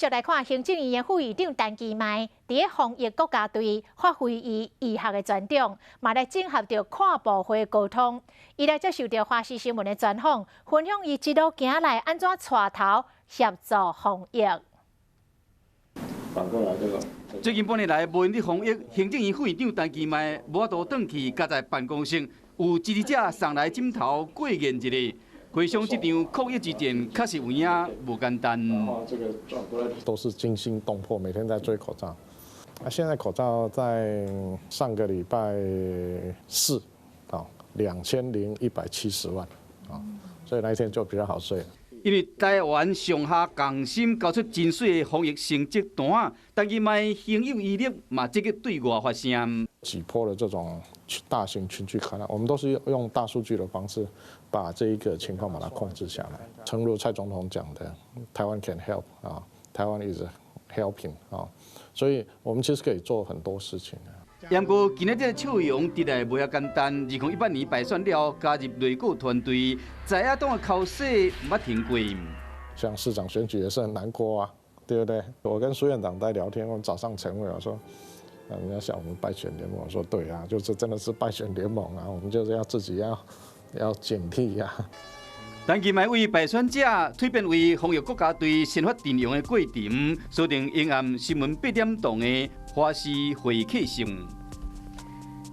續來看行政院的副院長陳其邁，佇咧防疫國家隊發揮伊醫學的專長，嘛來整合著跨部會溝通。伊來接受著華視新聞的專訪，分享伊一路行來按怎帶頭協助防疫。反過來這個。最近半年來，無閒佇防疫，行政院副院長陳其邁無法度轉去軋在辦公室，有支持者送來枕頭過癮一下。回想這場抗疫之戰，確實有影無簡單。都是驚心動魄，每天在追口罩。啊，現在口罩在上個禮拜四，啊，2170萬，啊，所以那一天就比較好睡。因為台灣上下共心交出真媠的防疫成績單，陳其邁行有餘力嘛積極對外發聲。幾波的這種大型群聚感染，我們都是用大數據的方式，把這一個情況把它控制下來。誠如蔡總統講的，台灣 can help 啊，台灣 is helping 啊，所以我們其實可以做很多事情。不過今日這個笑容得來無遐簡單。2018年敗選了，加入內閣團隊，在野黨的口勢毋捌停過。像市長選舉也是很難過啊，對不對？我跟蘇院長在聊天，我們早上晨會，我說，人家笑我們敗選聯盟，我說對啊，就是真的是敗選聯盟啊，我們就是要自己要警惕呀。陳其邁為敗選者蛻變為防疫國家隊先發陣容的過程，鎖定晚暗新聞8點檔的華視會客室。